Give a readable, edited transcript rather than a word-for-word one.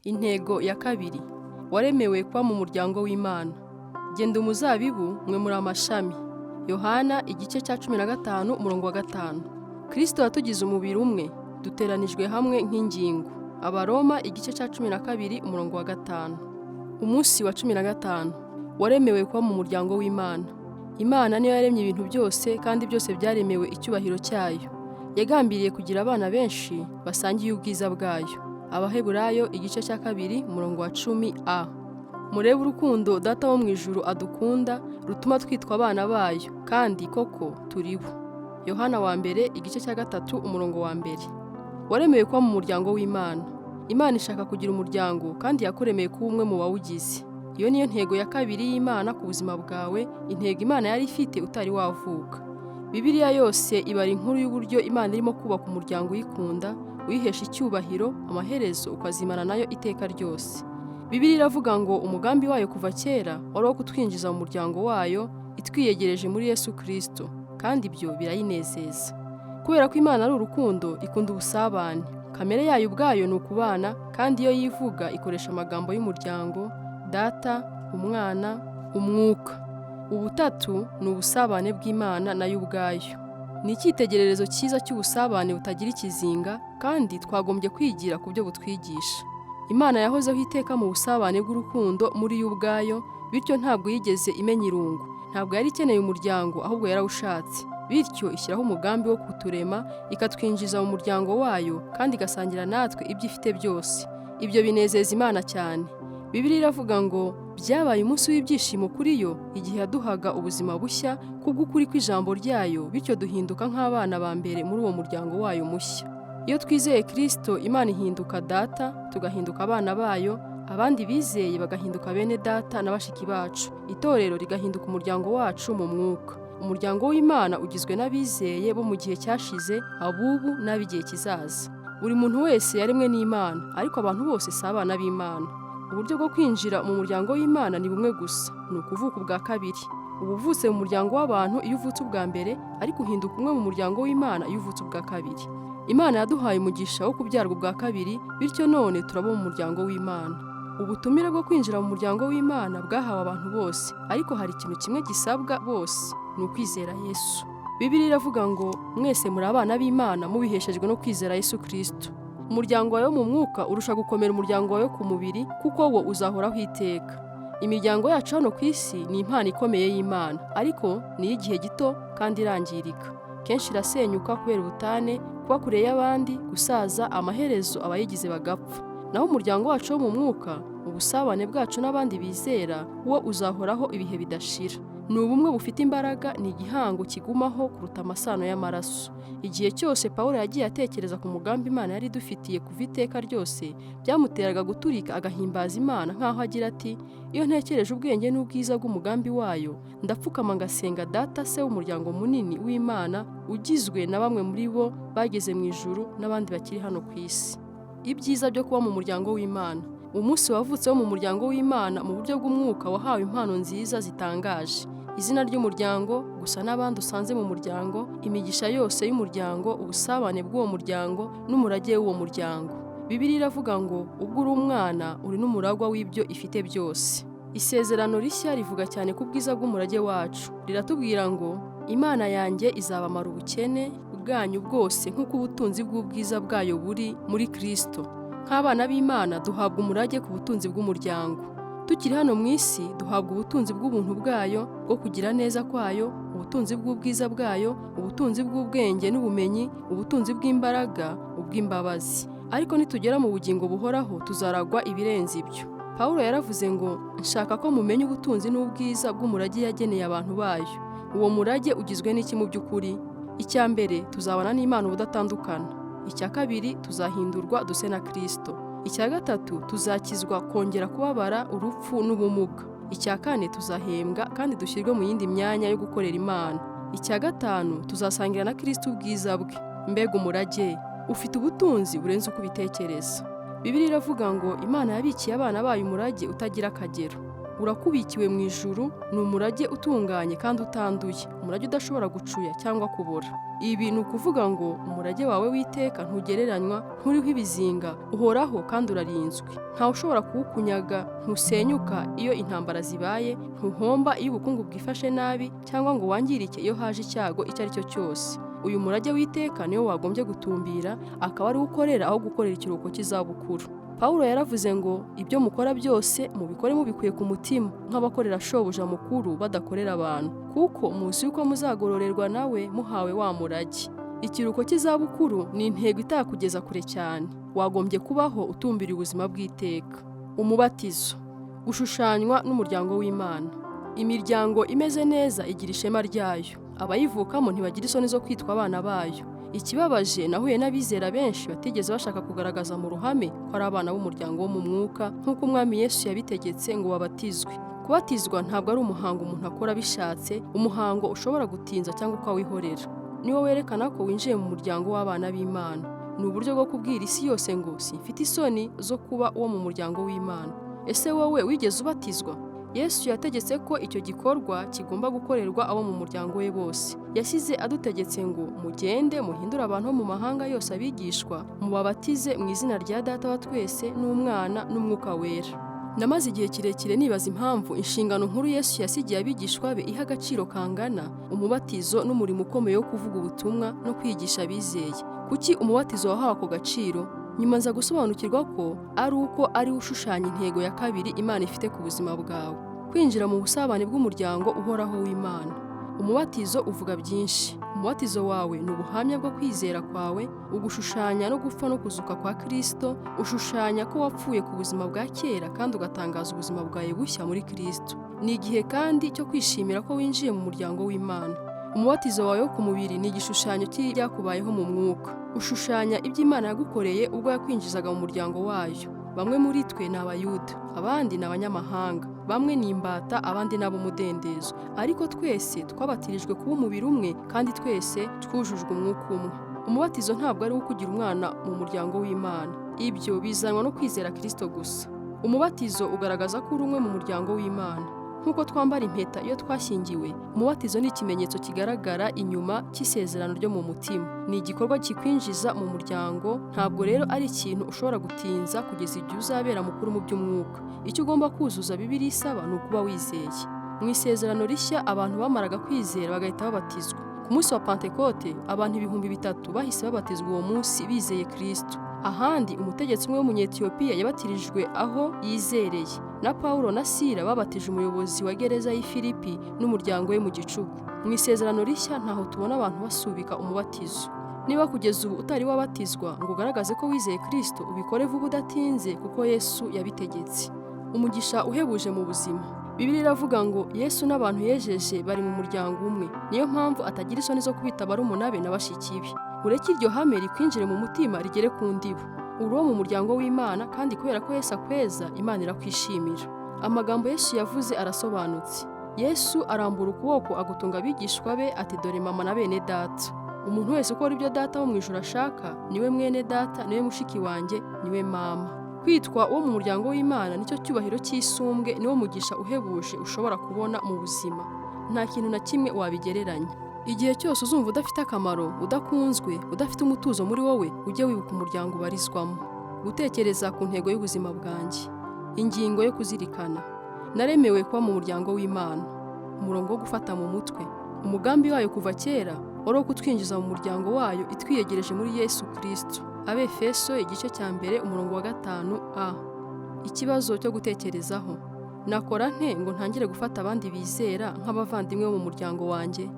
Intego ya kabiri: waremewe kuba mu muryango w'Imana. Genda umuzabibu, mwe muri amashami. Yohana igice cya 15 umurongo wa 5. Kristo yatugize umubiri umwe, duteranijwe hamwe nk'ingingo. Abaroma igice cya 12 umurongo wa 5. Umunsi wa 15: waremewe kuba mu muryango w'Imana. Imana niyo yaremye ibintu byose, kandi byose byaremewe icyubahiro cyayo. Yagambiriye kugira abana benshi basangiye ubwiza bwayo. Abaheburayo igice cya 2 umurongo wa 10 a. Murebe urukundo Data wo mu ijuru adukunda, rutuma twitwa abana bayo, kandi koko turi bo. Yohana wa mbere igice cya 3 umurongo wa 1. Waremewe kuba mu muryango w'Imana. Imana ishaka kugira umuryango, kandi yakuremeye kuba umwe mu bawugize. Iyo niyo ntego ya kabiri y'Imana ku buzima bwawe, intego Imana yari ifite utari wavuka. Bibiliya yose ibara inkuru y'uburyo Imana irimo kubaka umuryango uyikunda, uyihesha icyubahiro, amaherezo ukazimana nayo iteka ryose. Bibiliya iravuga ngo umugambi wayo kuva kera wari uwo kutwinjiza mu muryango wayo, itwiyegereje muri Yesu Kristo, kandi ibyo birayinezeza. Kubera ko Imana ari urukundo, ikunda ubusabane. Kamere yayo ubwayo ni ukubana, kandi iyo yivuga ikoresha amagambo y'umuryango: Data, Umwana, Umwuka. Ubutatu ni ubusabane bw'Imana nayo ubwayo. Ni icyitegererezo cyiza cy'ubusabane butagira ikizinga, kandi twagombye kwigira ku byo butwigisha. Imana yahozeho iteka mu busabane bw'urukundo muri yo ubwayo, bityo ntabwo yigeze imenya irungu. Ntabwo yari ikeneye umuryango, ahubwo yarawushatse. Bityo ishyiraho umugambi wo kuturema, ikatwinjiza mu muryango wayo, kandi igasangira natwe ibyo ifite byose. Ibyo binezeza Imana cyane. Bibiliya iravuga ngo byabaye umunsi w'ibyishimo kuri yo igihe yaduhaga ubuzima bushya kubw'ukuri kw'ijambo ryayo, bityo duhinduka nk'abana ba mbere muri uwo muryango wayo mushya. Iyo twizeye Kristo, Imana ihinduka Data, tugahinduka abana bayo, abandi bizeye bagahinduka bene data na bashiki bacu, itorero rigahinduka umuryango wacu mu mwuka. Umuryango w'Imana ugizwe n'abizeye bo mu gihe cyashize, abubu n'ab'igihe kizaza. Buri muntu wese yaremwe n'Imana, ariko abantu bose si abana b'Imana. Uburyo bwo kwinjira mu muryango w'Imana ni bumwe gusa, ni ukuvuka ubwa kabiri. Uba uvutse mu muryango w'abantu iyo uvutse ubwa mbere, ariko uhinduka umwe mu muryango w'Imana iyo uvutse ubwa kabiri. Imana yaduhaye umugisha wo kubyarwa ubwa kabiri, bityo none turaba mu muryango w'Imana. Ubutumire bwo kwinjira mu muryango w'Imana bwahawe abantu bose, ariko hari ikintu kimwe gisabwa bose, ni ukwizera Yesu. Bibiliya iravuga ngo mwese muri abana b'Imana mubiheshejwe no kwizera Yesu Kristo. Umuryango wawe wo mu mwuka urusha gukomera umuryango wawe ku mubiri, kuko wo uzahoraho iteka. Imiryango yacu hano ku isi ni impano ikomeye y'Imana, ariko ni iy'igihe gito kandi irangirika. Kenshi irasenyuka kubera ubutane, kuba kure y'abandi, gusaza, amaherezo abayigize bagapfa. Naho umuryango wacu wo mu mwuka, ubusabane bwacu n'abandi bizera, wo uzahoraho ibihe bidashira. Ni ubumwe bufite imbaraga, ni igihango kigumaho kuruta amasano y'amaraso. Igihe cyose Pawulo yagiye atekereza ku mugambi Imana yari idufitiye kuva iteka ryose, byamuteraga guturika agahimbaza Imana nk'aho agira ati: iyo ntekereje ubwenge n'ubwiza bw'umugambi wayo, ndapfukama ngasenga Data se w'umuryango munini w'Imana, ugizwe na bamwe muri bo bageze mu ijuru n'abandi bakiri hano ku isi. Ibyiza byo kuba mu muryango w'Imana. Umunsi wavutse wo mu muryango w'Imana mu buryo bw'umwuka wahawe impano nziza zitangaje. Izina ry'umuryango, gusa n'abandi usanze mu muryango, imigisha yose y'umuryango, ubusabane bw'uwo muryango n'umurage w'uwo muryango. Bibiliya iravuga ngo ubwo uri umwana, uri n'umuragwa w'ibyo ifite byose. Isezerano rishya rivuga cyane ku bwiza bw'umurage wacu. Riratubwira ngo Imana yanjye izabamara ubukene bwanyu bwose nk'uko ubutunzi bw'ubwiza bwayo buri muri Kristo. Nk'abana b'Imana duhabwa umurage ku butunzi bw'umuryango. Tukiri hano mu isi duhabwa ubutunzi bw'ubuntu bwayo, bwo kugira neza kwayo, ubutunzi bw'ubwiza bwayo, ubutunzi bw'ubwenge n'ubumenyi, ubutunzi bw'imbaraga, ubw'imbabazi. Ariko nitugera mu bugingo buhoraho tuzaragwa ibirenze ibyo. Pawulo yaravuze ngo nshaka ko mumenya ubutunzi n'ubwiza bw'umurage yageneye abantu bayo. Uwo murage ugizwe n'iki mu by'ukuri? Icya mbere, tuzabana n'Imana ubudatandukana. Icya kabiri, tuzahindurwa duse na Kristo. Icya gatatu, tuzakizwa kongera kubabara urupfu n'ubumuga. Icya kane, tuzahembwa kandi dushyirwe mu yindi myanya yo gukorera Imana. Icya gatanu, tuzasangira na Kristo ubwiza bwe. Mbega umurage! Ufite ubutunzi burenze uko ubitekereza. Bibiliya iravuga ngo Imana yabikiye abana bayo umurage utagira akagero. Urakubikiwe mu ijuru, ni umurage utunganye kandi utanduye, umurage udashobora gucuya cyangwa kubora. Ibi ni ukuvuga ngo umurage wawe w'iteka ntugereranywa, nturiho ibizinga, uhoraho kandi urarinzwe. Ntawe ushobora kuwukunyaga, ntusenyuka iyo intambara zibaye, ntuhomba iyo ubukungu bwifashe nabi cyangwa ngo wangirike iyo haje icyago icyo ari cyo cyose. Uyu murage w'iteka niwo wagombye gutumbira, akaba ari wo ukorera aho gukorera ikiruhuko cy'izabukuru. Pawulo yaravuze ngo ibyo mukora byose mubikore mubikuye ku mutima, nk'abakorera shobuja mukuru badakorera abantu, kuko muzi yuko muzagororerwa nawe muhawe wa murage. Ikiruhuko cy'izabukuru ni intego itakugeza kure cyane. Wagombye kubaho utumbiriye ubuzima bw'iteka. Umubatizo gushushanywa n'umuryango w'Imana. Imiryango imeze neza igira ishema ryayo. Abayivukamo ntibagira isoni zo kwitwa abana bayo. Ikibabaje, nahuye n'abizera benshi batigeze bashaka kugaragaza mu ruhame ko ari abana b'umuryango wo mu mwuka, nk'uko Umwami Yesu yabitegetse ngo babatizwe. Kubatizwa ntabwo ari umuhango umuntu akora abishatse, umuhango ushobora gutinza cyangwa ukawihorera. Niwo werekana ko winjiye mu muryango w'abana b'Imana. Ni uburyo bwo kubwira isi yose ngo simfite isoni zo kuba uwo mu muryango w'Imana. Ese wowe wigeze ubatizwa? Yesu yategetse ko icyo gikorwa kigomba gukorerwa abo mu muryango we bose. Yashyize adutegetse ngo mugende muhindure abantu bo mu mahanga yose abigishwa, mubabatize mu izina rya Data wa twese n'Umwana n'Umwuka Wera. Namaze igihe kirekire nibaza impamvu inshingano nkuru Yesu yasigiye abigishwa be iha agaciro kangana umubatizo n'umurimo ukomeye wo kuvuga ubutumwa no kwigisha abizeye. Kuki umubatizo wahawe ako gaciro? Nyuma nza gusobanukirwa ko ari uko ari we ushushanya intego ya kabiri Imana ifite ku buzima bwawe, kwinjira mu busabane bw'umuryango uhoraho w'Imana. Umubatizo uvuga byinshi. Umubatizo wawe ni ubuhamya bwo kwizera kwawe, ugushushanya no gupfa no kuzuka kwa Kristo, ushushanya ko wapfuye ku buzima bwa kera kandi ugatangaza ubuzima bwawe bushya muri Kristo. Ni igihe kandi cyo kwishimira ko winjiye mu muryango w'Imana. Umubatizo wawe wo ku mubiri ni igishushanyo cy'ibyakubayeho mu mwuka. Ushushanya ibyo Imana yagukoreye ubwo yakwinjizaga mu muryango wayo. Bamwe muri twe ni Abayuda, abandi ni abanyamahanga, bamwe ni imbata, abandi ni ab'umudendezo. Ariko twese twabatirijwe kuba umubiri umwe kandi twese twujujwe umwuka umwe. Umubatizo ntabwo ari uwo kugira umwana mu muryango w'Imana. Ibyo bizanwa no kwizera Kristo gusa. Umubatizo ugaragaza ko uri umwe mu muryango w'Imana. Nk'uko twambara impeta iyo twashyingiwe, umubatizo ni ikimenyetso kigaragara inyuma cy'isezerano ryo mu mutima. Ni igikorwa kikwinjiza mu muryango, ntabwo rero ari ikintu ushobora gutinza kugeza igihe uzabera mukuru mu by'umwuka. Icyo ugomba kuzuza Bibiliya isaba ni ukuba wizeye. Mu isezerano rishya abantu bamaraga kwizera bagahita babatizwa. Ku munsi wa Pantekote abantu 3000 bahise babatizwa uwo munsi bizeye Kristo. Ahandi umutegetsi umwe w'Umunyetiyopiya yabatirijwe aho yizereye. Na Pawulo na Sila babatije umuyobozi wa gereza y'i Filipi n'umuryango we mu gicuku. Mu isezerano rishya ntaho tubona abantu basubika umubatizo. Niba kugeza ubu utari wabatizwa ngo ugaragaze ko wizeye Kristo, ubikore vuba udatinze kuko Yesu yabitegetse. Umugisha uhebuje mu buzima. Bibiliya iravuga ngo Yesu n'abantu yejeje bari mu muryango umwe. Niyo mpamvu atagira isoni zo kubita barumuna be na bashiki be. Ureke iryo hame rikwinjire mu mutima rigere ku ndiba. Uri uwo mu muryango w'Imana kandi kubera ko Yesu akweza, Imana irakwishimira. Amagambo Yesu yavuze arasobanutse. Yesu arambura ukuboko agutunga abigishwa be ati dore mama na bene data. Umuntu wese ukora ibyo data wo mu ijuru ashaka, niwe mwene data, niwe mushiki wanjye, niwe mama. Kwitwa uwo mu muryango w'Imana nicyo cyubahiro cy'isumbwe, niwo mugisha uhebuje ushobora kubona mu buzima. Nta kintu na kimwe wabigereranya. Igihe cyose uzumva udafite akamaro, udakunzwe, udafite umutuzo muri wowe, ujye wibuka umuryango ubarizwamo. Gutekereza ku ntego y'ubuzima bwanjye. Ingingo yo kuzirikana. Naremewe kuba mu muryango w'Imana. Umurongo wo gufata mu mutwe. Umugambi wayo kuva kera wari uwo kutwinjiza mu muryango wayo itwiyegereje muri Yesu Kristo. Abefeso igice cya 1 umurongo wa 5a. Ikibazo cyo gutekerezaho. Nakora nte ngo ntangire gufata abandi bizera nk'abavandimwe bo mu muryango wanjye?